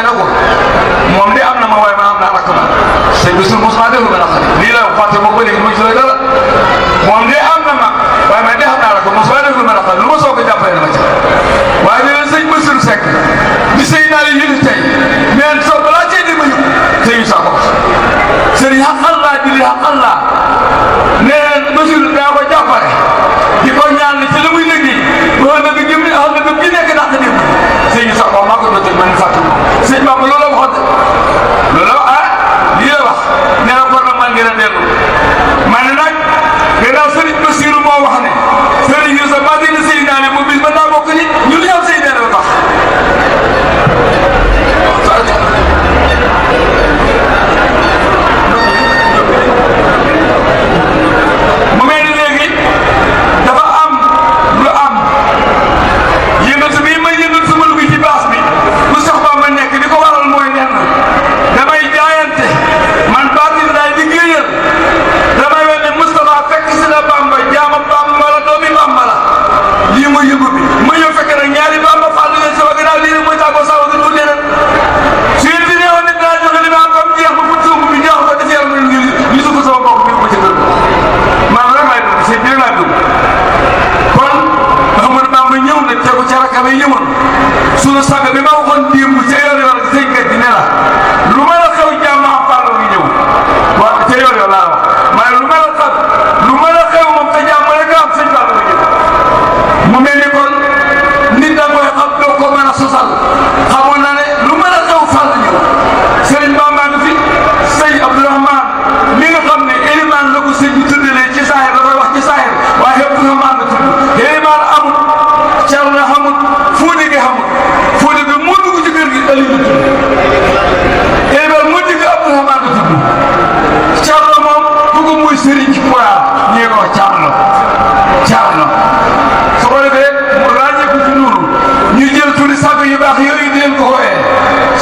na ko moom de am na ma waaye ma am naa rakk ma sëñ bi suñu mosuma déglu ma naqari lii la fàtte moom ba léegi mu ci lay dara moom de am na ma waaye man de xam naa rakk mosuma déglu ma naqari lu ma soog a jàppale na ma ci waaye nee na sëñ Bassirou Seck bi sëy naa leen yëngu tey mais soo balaa cee di ma yëg sëñ sa ko sëriñ xaqal laa julli xaqal laa nee na Bassirou daa ko jàppale di ko ñaan ci la muy liggéey wax na bi jëm ni xam na bi ki nekk dàq dégg sëñ sa ko maa ko doon teg man fàtte sëñ Bamba loolu la waxoon loolu ah lii la wax nee na kon nag man ngeen a dellu ma ne nag gannaaw sëriñ Bassirou moo wax ne sëriñ sa maa dina sëy naa ne moom bis ba daa bokk ni ñu li am sëy nee na tax mu mel ni léegi dafa am lu am yëngatu bi may yëngatu sama lu ci baas bi lu sax ba ma nekk li ko waral mooy lenn damay jaayante man baatin daay liggéeyal damay wane Moustapha fekk si la Bamba jaama Bamba la doomi Bamba la lii mooy yëngu bi ma ñëw fekk nag ñaari Bamba fàllu leen sama gannaaw lii rek mooy tàggoo sawa gi tuuti leen su yéen fi neewoon nit daa joxe li ma am ba mu jeex ma fut sumb bi jeex ko defee ma ngir li su ko sama bopp bi ko ci dëgg man rek may dugg si biir laa dugg kon Ahmadou Bamba ñëw na tegu ca rakam yi ñëwoon suñu sang bi ma waxoon démb ca yor yor sëñ kat gi ne la lu ma la xew jàmm am fàllu ngi ñëw waaw ca yor yor laa wax ma ne lu ma la xew moom sa jàmm rek am sëñ fàllu ngi ñëw mu mel ni kon nit da koy xam doo ko mën a sosal xamoon na ne lu mën a xew fàllu ñëw sëriñ Bamba nga fi sëñ Abdourahmane mi nga xam ne élimaan la ko sëñ bi tuddalee ci saahir da koy wax ci saahir waaye Abdourahmane la tudd élimaan amul car na xamul fuude gi xamul fuude gi moo dugg ci kër gi Aliou la tudd élimaan moo dugg Abdourahmane la tudd car na moom dugg muy sëriñ ci Quraan ñee ko car na su ko defee mu ràññeeku ci noonu ñu jël turi sàgg yu baax yooyu di leen ko xooyee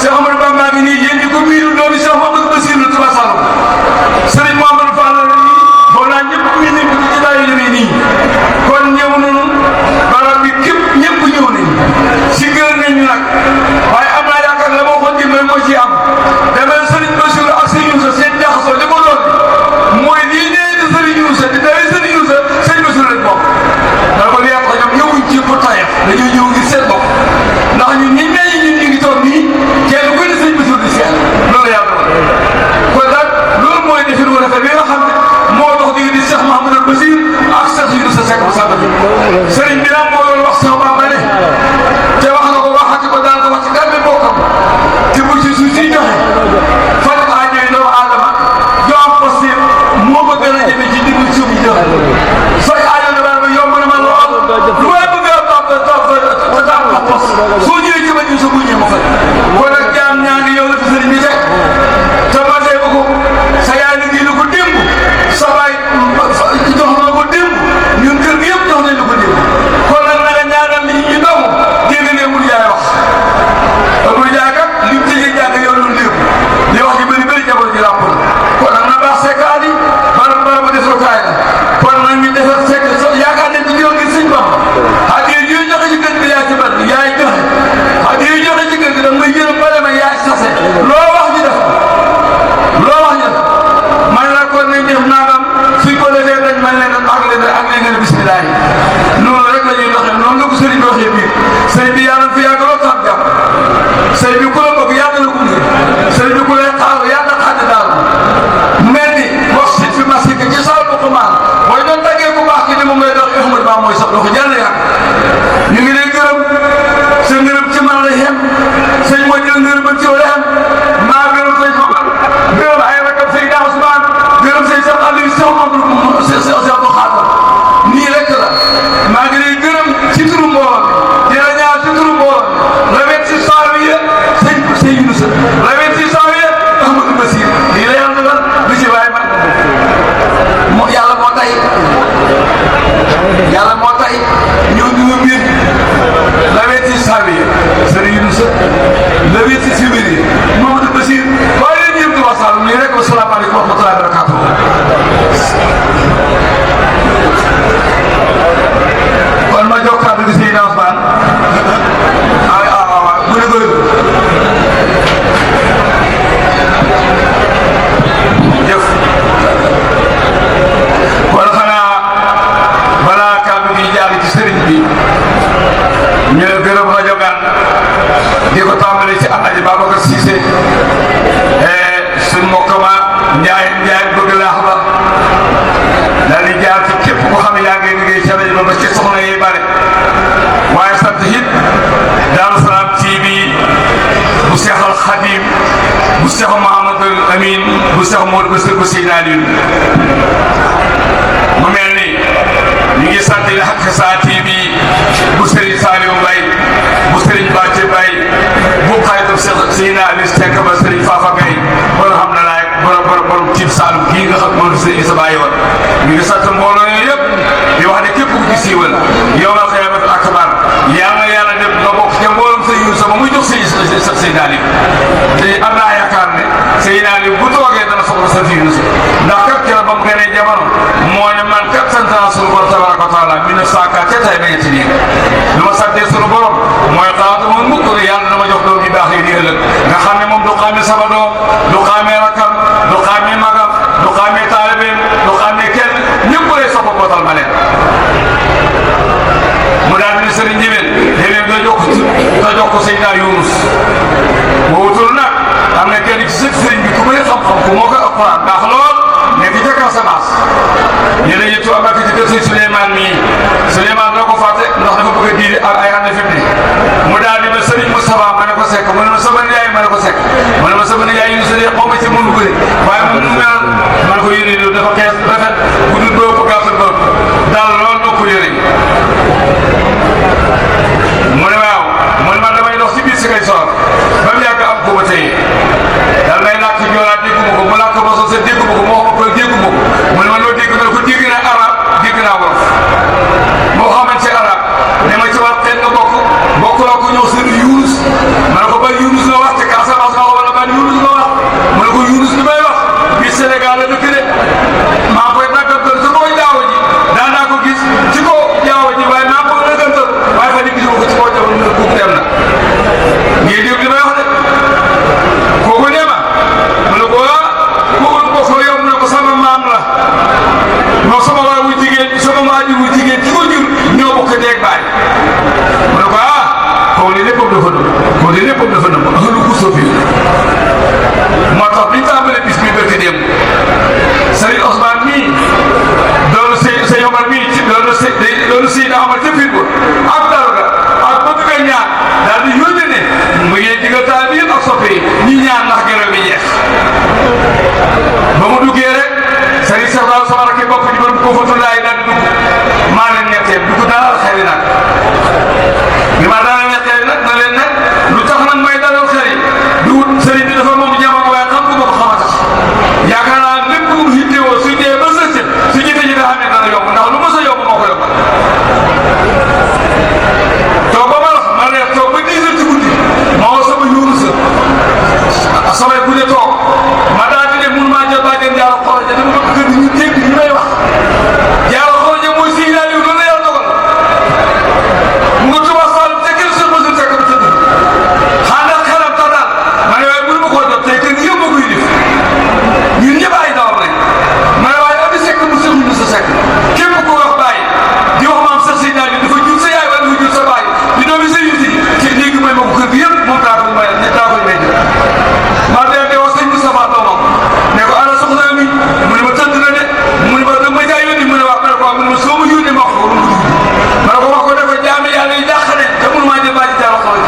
Cheikh Amadou Bamba ngi nii yéen di ko miiru doomi Cheikh Mamadou Bassirou Touba Sall Serigne Mamadou Fall la nii foofu laa ñëpp ñu nekk ci jotaay yu demee nii kon ñëw nañu barab bi képp ñëpp ñëw nañ si gër nañu nag waaye am naa yaakaar la moo xoon dimbali moo ci am damay Serigne Bassirou ak Serigne Youssa seen jaxasoo li ko doon mooy lii nee di Serigne Youssa di dawee Serigne Youssa Serigne Bassirou lañ bokk da ko leer ko ñoom ñëwuñ ci pour tayef dañuy ñëw ngir seen bopp ndax ñun ñi mel ñun ñu ngi toog nii kenn ku ne Serigne Bassirou di seet loolu yàlla kon nag loolu mooy defin wu rafet bi nga xam ne moo dox di Cheikh Mouhamadou Bassir ak Cheikh Youssa Seck bu sàmm Serigne bi nag moo doon wax Cheikh Bamba ne te wax na ko waxati ko daan ko wax ci gàllankoor bokkam te bu ci suuf si joxe fan aajoy doomu aadama joo am posté moo ko gën a jëme ci diggu suuf yi joxe sooy aajoy doomu aadama yomb na ma lool lu may bëgg a taam la pos soo ñëwee ci ma ñu sa bu ñëw ma fay kon nag jaam ñaa ngi yow la fi sëriñ bi teg te basee ko sa yaay liggéey la ko démb sa baay jox na la ko démb ñun kër gi yëpp jox nañ la ko démb kon nag na nga ñaanal nit ñi ndaw dégg nga ne Mourou Ndiaye wax Mourou Ndiaye kat li mu tëjee jàng yow loolu lépp li wax ji bëri jabar ji làpp la kon nag na baax sekkaat yi bara ba defarukaay la kon nag ñu defar sekk yaakaar nañ ci yow ngir sëñ Bamba ak yooyu joxe ci kër gi yaa ci ban yaay joxe ak yooyu joxe ci kër gi da nga yërëm ba demee yaay sase loo wax ñu def man la kon nañ def nangam suñ ko defee dañ man leen ak leen bisimilah yi noonu rek la ñuy doxee noonu la ko sëriñ bi waxee biir sëriñ bi yàlla fi yàgg lool tax jàpp sëriñ bi ku la bëgg yàlla la gunge sëriñ bi ku lay xaar yàlla xaati daal mel ni wax si fi masque ci saal bu ko maan mooy doon tàggee ku baax ki ni moom lay dox Ahmadou Bamba mooy sax dox jàll yàgg ñu ngi lay gërëm sa ngërëm ci man la yem sëñ moo jël ngërëm ci yow la yem maa gërëm sëñ Fapal gërëm ay rakam sëñ Daaw Ousmane gërëm sëñ Cheikh Aliou Cheikh Abdou Khadre nii rek la maa ngi lay gërëm ci turu mbooloo di la ñaan ci turu mbooloo la 26 janvier sëñ Youssa la 26 janvier Ahmadou Bassir lii la yàlla dogal lu ci waay man yàlla moo tay ñëw ñu nga mbir la 26 janvier sëñ Youssa le 26 février Ahmadou Bassir waaye yéen ñëpp di wax Saloum lii rek wasalaamaaleykum wa rahmatullahi wa barakatuh kon ma jox kàddu gi Seydina Ousmane mu ne Cissé suñ mokkama Njaay bëgg laax ba daal di jaar ci képp ko xam ne yaa ngi liggéey ca rajo ba ci soxna yi bare waaye sant it Darou Salam TV bu Cheikh Al Khadim bu Cheikh Mouhamadul Amin bu Cheikh Modou Bassir bu Seydina Aliou mu mel ni ñu ngi sant yi Hak Sa TV bu Serigne Saliou Mbaye bu Serigne Bathie Mbaye bu xaytu Seydina Aliou Seck ba Serigne Fafa Gaye wala xam na laay borom tiib Saloum kii nga xam moom Serigne Issa Baye woon ñu ngi sant mbooloo yooyu yëpp di wax ne képp ku ci siiwal yow la xiyaamat akbar yàlla yàlla def nga bokk ca mbooloom Serigne Youssou ba muy jox Seydina Aliou te am naa yaakaar ne Seydina Aliou bu toogee dana soxla sa fii Youssou ndax kat keroog ba mu gënee jamono moo ne man kat sant naa sunu borom tabaraka wa taala 1904 ca tey ba ñetti nii lu ma santee sunu borom mooy xalaatu moom mukk ne yàlla dama jox doom yu baax yi di ëllëg nga xam ne moom du xaamee sama doom du xaamee rakkam du xaamee magam du xaamee taalibeem du xaamee kenn ñëpp lay soxla bootal ma leen mu daal di sëriñ Jibel déedéet nga jox ko Seydina Yunus wutul nag am na kenn ci sëriñ bi ku bëri xam-xam ku moo ko alquran baax lool nekk ca Casamance yéen a yëttu am ak ci kër sëñ Souleymane mii Souleymane doo ko fàtte ndax dafa bëgg a diiri ak ay ànd fi mu ne mu daal di ma sëriñ Moustapha ma ne ko sekk mu ne ma sama yaay ma ne ko sekk mu ne ma sama yaay yu sëriñ xaw ma ci mënu bëri waaye mu mel ma ne ko yére yi dafa xees rafet bu dul boobu ko gàttal boobu daal lool moo ko yére mu ne waaw mu ne man damay dox ci biir si kay soor ba mu yàgg am ko ba tey dal may làkk joolaa dégguma ko mu làkk ba sa dégguma ko moo xam ko dégguma ko mu ne ma loo dégg ma ne ko dégg naa arab dégg naa wolof moo xamante arab ne ma ci war xeet nga bokk loo ko ñëw sëriñ Yunus ma ne ko ban Yunus la wax te Casamance nga wala ban Yunus la wax mu ne ko Yunus li may wax biir Sénégal la dëkk de maa koy daggantal ci kaw jaaw ji daan naa ko gis ci kaw jaaw ji waaye maa ko daggantal waaye fa di gisuma ko ci kaw jaaw ji kooku dem na ngay dégg li may wax de kooku nee ma mu ne ko kooku bokk yow mu ne ko sama maam la non sama waay wu jigéen sama waajur wu jigéen ci ko jur ñoo bokk deeg baay mu ne ko kooku li léppam dafa nëb kooku li léppam dafa nëb ahlu ko sofi moo tax bi ñu tàmbalee bis bi bëgg dem Serigne Ousmane mii doonu Sey Omar mii ci doonu Seydina Omar ca fiir ba ak daruga ak bëgg nga ñaan daal di yónnee ne mu ngi digal taal bi ak soppe yi ñi ñaan ndax gërëm bi jeex ba mu duggee rek Serigne Cheikh Daal sama rakk bopp di borom ko fatulaay daal di dugg maa leen ñetteel dugg dalal xel yi nag bi ma dalal ñetteel nag na leen nag lu tax nag may dalal xel yi du wut Serigne bi dafa moom jamono waaye xam ko ko xamata yaakaar naa lépp lu mu hittewoo su ñëwee ba sëcc su ñëwee ji nga xam ne dana yomb ndax lu mës a yomb moo ko yombal toog ba ma reer toog ba 10 heures ci guddi ma woo sama yuuru sa samay guddi toog ma daal di ne mun maa jël bàjjen jaaro xoroja dama bëgg kër ñu dégg li may wax jaaro xoroja mooy Seydina Aliou loolu la yàlla dogal mu nga tubaab Saloum te kenn seen mesure fekk ba tëdd xaaral xelam tax daal ma ne waaye mënu ma koo jot tey kër gi yëpp ma koy def ñun ñëpp ay dawam lañ ma ne waaye abi sekk mu sëñ bi sa sekk képp ko wax bàyyi di wax maam sa Seydina Aliou dafa jur sa yaay wala dafa jur sa bàyyi di doomi sa yuti ci léegi may ma ko kër gi yëpp moom daa koy may maa dem de wax sëñ Moustapha doomam ne ko ana soxna mi mu ne ma tëdd na de mu ne ma da ma jaay yónni mu ne wax ma ne ko mu ne ma soo ma yónnee ma wax ko ma ne ko wax ko ne ko jaami yàlla yi dàq ne te mënu maa jël bàyyi jaaro xoloñ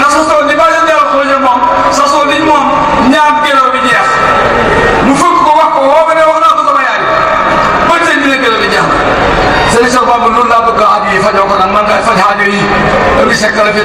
na sasoo ni bàyyi jaaro xoloñ moom sasoo liñ moom ñaam gelaw bi jeex mu fëgg ko wax ko woo ba ne wax naa ko sama yaay ba tey ñu ne gelaw bi jeex na sëñ Cheikh Bamba loolu laa bëgg a at yi fajoo ko nag man ngay faj aajo yi ëmbi sekk la fi